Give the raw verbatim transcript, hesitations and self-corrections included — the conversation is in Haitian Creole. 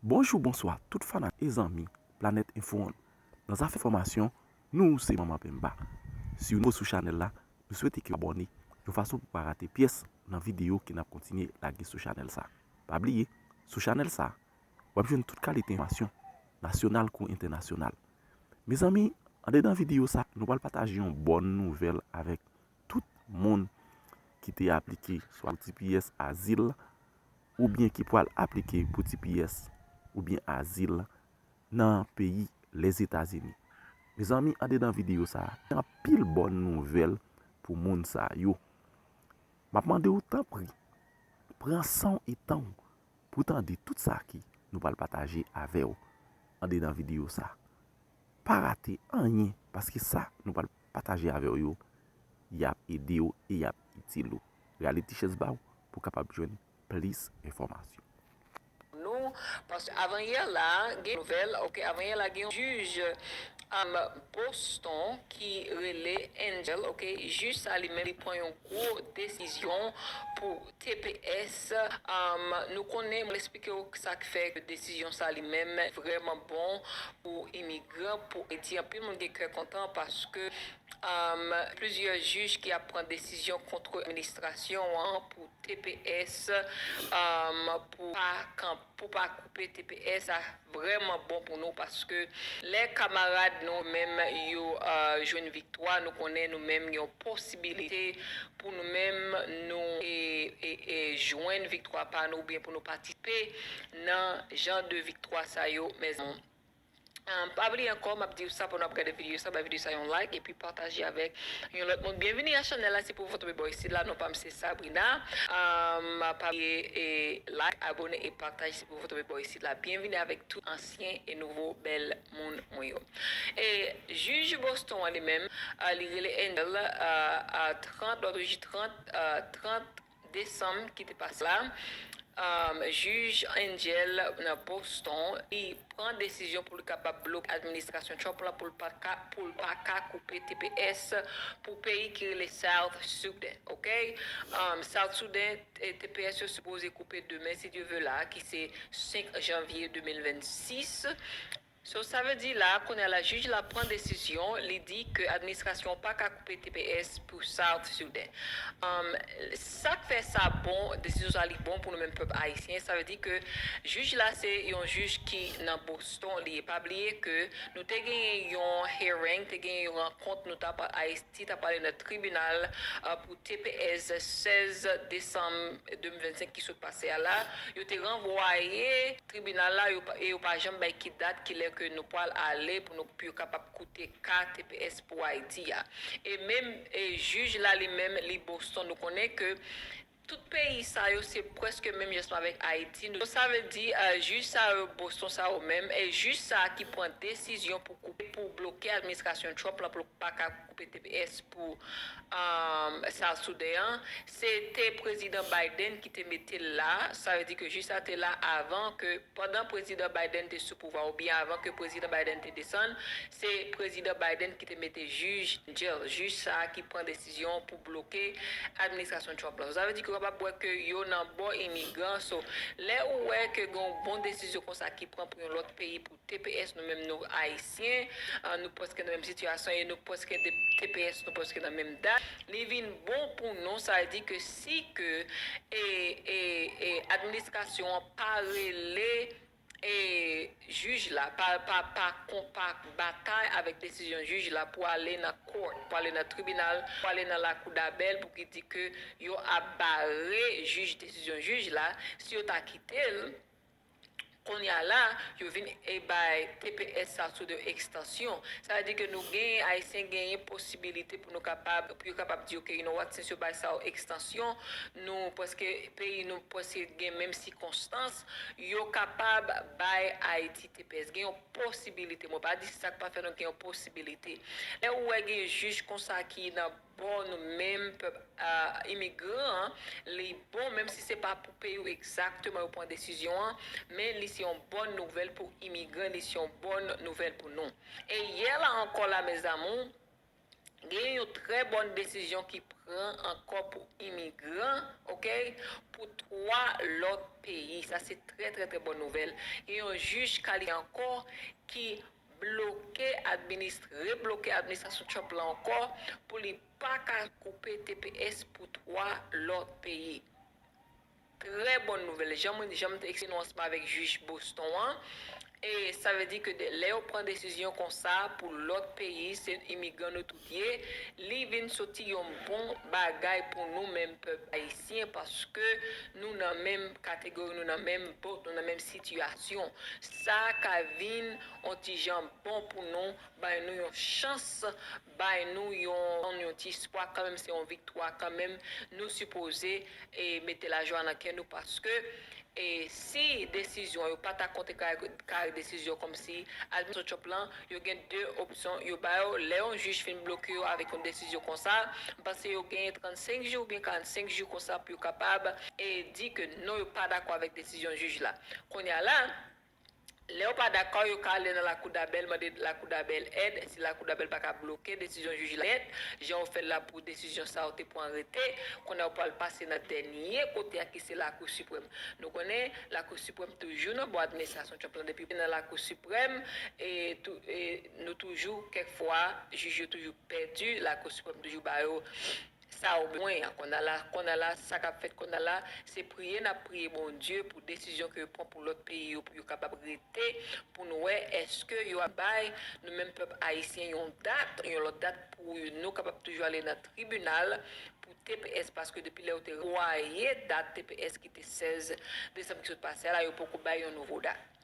Bonjou, bonswa, tout fanatik e zanmi Planèt Enfo One. Nan zafè enfòmasyon, nou se Manman Pemba. Si w nouvo sou chanèl la, nou swete ke w abòne, yon fason pou pa rate pyès nan videyo ke n ap kontinye lage sou chanèl sa. Pa bliye, sou chanèl sa, w ap jwenn tout kalite enfòmasyon, nasyonal kou entènasyonal. Mezanmi, andedan videyo sa, nou pral pataje yon bòn nouvèl avèk tout moun ki te aplike swa pou T P S azil, oubyen ki pral aplike pou T P S oubyen azil nan peyi Lèzetazini. Mezanmi, andedan videyo sa, gen anpil bòn nouvèl pou moun sa yo. M ap mande w, tanpri, pran san w e tan w pou w tande tout sa ki nou pral pataje avè w andedan videyo sa. Pa rate anyen, paske sa nou pral pataje avè w yo, y ap ede w e y ap itil ou. Rale ti chèz ba w pou w kapab jwenn plis enfòmasyon. Nou, paske avanyè la, gen nouvèl, ok, avanyè la, gen yon jij um, Boston ki rele Angel, ok, jij sa li menm li pran yon gwo desizyon pou T P S. Um, nou konnen, mwen eksplike w sa k fè ke desizyon sa li menm vrèman bon pou imigran, pou Ayiti. Anpil moun gen kè kontan paske um, plizyè jij ki ap pran desizyon kont administrasyon an pou T P S, um, pou pa kanpe pou pa koupe T P S sa vrèman bon pou nou, paske lè kamarad nou menm yo uh, jwenn viktwa, nou konnen nou menm gen yon posibilite pou nou menm nou e, e, e jwenn viktwa pa nou oubyen pou nou patisipe nan jan de viktwa sa yo, mezanmi. Um, pa bliye ankò, m ap di w sa pandan w ap gade videyo sa, bay videyo sa yon like epi pataje avèk yon lòt moun. Byenvini a chanèl la, se pou w tonbe bò isit la, non pa m se Sabrina. Um, pa bliye e like, abone e pataje, se pou w tonbe bò isit la. Byenvini avèk tout ansyen e nouvo bèl moun mwen yo. E jij Boston an li menm, uh, li rele Angel, uh, uh, trant, lòt jij trant, uh, trant desanm ki te pase la, um, jij Angel nan Boston, li pran desizyon pou l kapab bloke administrasyon Trump la pou l pa ka, pou l pa ka koupe T P S pou peyi ki rele South Sudan, ok? Um, South Sudan, T P S yo sipoze koupe demen, si Dye vle la, ki se senk janvye de mil vennsis. So, sa vle di la, kounye a la, jij la pran desizyon, li di ke administrasyon pa ka koupe T P S pou South Sudan. Um, sa k fè sa bon, desizyon sa li bon pou nou menm pèp ayisyen, sa vle di ke jij la se yon jij ki nan Boston li ye. Pa bliye ke nou te genyen yon hearing, te genyen yon rankont nou t ap Ayiti, t ap pale nan tribinal uh, pou T P S sèz desanm de mil vennsenk ki sot pase a la. Yo te ranvwaye tribinal la yo, e yo pa janm bay ki dat, ki lè ke nou pral ale pou nou pou yo kapab koute ka T P S pou Ayiti a. E menm e jij la li menm li Boston, nou konnen ke tout peyi sa yo se prèske menm jan avèk Ayiti. Nou, sa vle di uh, jij sa yo Boston sa yo menm, e jij sa ki pran desizyon pou koupe, pou bloke administrasyon Trump la pou l pa ka koupe T P S pou um, South Sudan an, se te prezidan Biden ki te mete l la. Sa vle di ke jij sa te la avan ke pandan prezidan Biden te sou pouvwa oubyen avan ke prezidan Biden te desann, se prezidan Biden ki te mete jij Angel, jij sa a ki pran desizyon pou bloke administrasyon Trump la. Sa vle di ke w kapab wè ke yo nan bò imigran. So, lè ou wè ke gen yon bon desizyon konsa ki pran pou yon lòt peyi, pou T P S, nou menm nou ayisyen, uh, nou prèske nan menm sitiyasyon e nou prèske de T P S, nou prèske nan menm dat. Li vin bon pou nou, sa vle di ke si ke e, e, e administrasyon an pa rele e jij la, pa, pa, pa, pa batay avèk desizyon jij la pou ale nan court, pou ale nan tribinal, pou ale nan lakou dabèl, pou ki di ke yo ap bare jij, desizyon jij la, si yo ta kite l, kounye a la, yo vin e bay T P S sa sou de ekstansyon. Sa vle di ke nou genyen, Ayisyen genyen posibilite pou nou kapab, pou yo kapab di, ok, you know what, since yo bay sa ekstansyon, nou prèske, peyi nou prèske gen menm sikonstans, yo kapab bay Ayiti T P S. Gen yon posibilite, mwen pa di se sa k pa fè, non, gen yon posibilite. Lè ou wè gen jij konsa ki nan bò nou menm pèp uh, imigran an, li bon, menm si se pa pou peyi w egzakteman yo pran desizyon an, men li se yon bòn nouvèl pou imigran, li se yon bòn nouvèl pou nou. E yè la ankò la, mezanmi, Gen yon trè bòn desizyon ki pran ankò pou imigran, ok, pou twa lòt peyi. Sa se trè, trè, trè bòn nouvèl. Gen yon jij kalifye ankò ki bloke administ-, rebloke administrasyon Trump la ankò pou li pa ka koupe T P S pou twa lòt peyi. Trè bòn nouvèl. Jan mwen, jan m te eksplike nou ansanm avèk jij Boston an, e sa vle di ke de, lè yo pran desizyon konsa pou lòt peyi, se imigran nou tout ye, li vin soti yon bon bagay pou nou menm pèp ayisyen, paske nou nan menm kategori, nou nan menm boat, nou nan menm sitiyasyon. Sa ka vin yon ti jan bon pou nou, bay nou yon chans, bay nou yon, yon ti espwa kanmenm, se yon viktwa kanmenm. Nou sipoze, e, mete lajwa nan kè nou, paske, e, si desizyon yo pa ta kontre kare, kare desizyon kòmsi administrasyon Trump lan, yo gen de opsyon yo ba yo. Lè yon jij fin bloke yo avèk yon desizyon konsa, m panse yo genyen trannsenk jou oubyen karannsenk jou konsa pou yo kapab, e, di ke non, yo pa dakò avèk desizyon jij la. Kounye a la, lè yo pa dakò, yo ka ale nan lakou dabèl, mande lakou dabèl èd. Si lakou dabèl pa ka bloke desizyon jij la nèt, jan yo fè l la pou desizyon sa yo te pran rete, kounye a yo pral pase nan dènye kote a ki se lakou siprèm. Nou konnen lakou siprèm toujou nan bò administrasyon Trump lan, depi nan lakou siprèm, e tou, e nou toujou, kèk fwa, jij yo toujou pèdi, lakou siprèm toujou ba yo sa yo bezwen an. Kounye a la, kounye a la, sa k ap fèt kounye a la, se priye n ap priye Bondye pou desizyon ke yo pran pou lòt peyi yo, pou yo kapab rete, pou nou wè èske yo ap bay nou menm pèp ayisyen yon dat, yon lòt dat pou nou kapab toujou ale nan tribinal pou T P S, paske depi lè yo te revwaye dat T P S ki te sèz desanm ki sot pase a la, yo poko bay yon nouvo dat.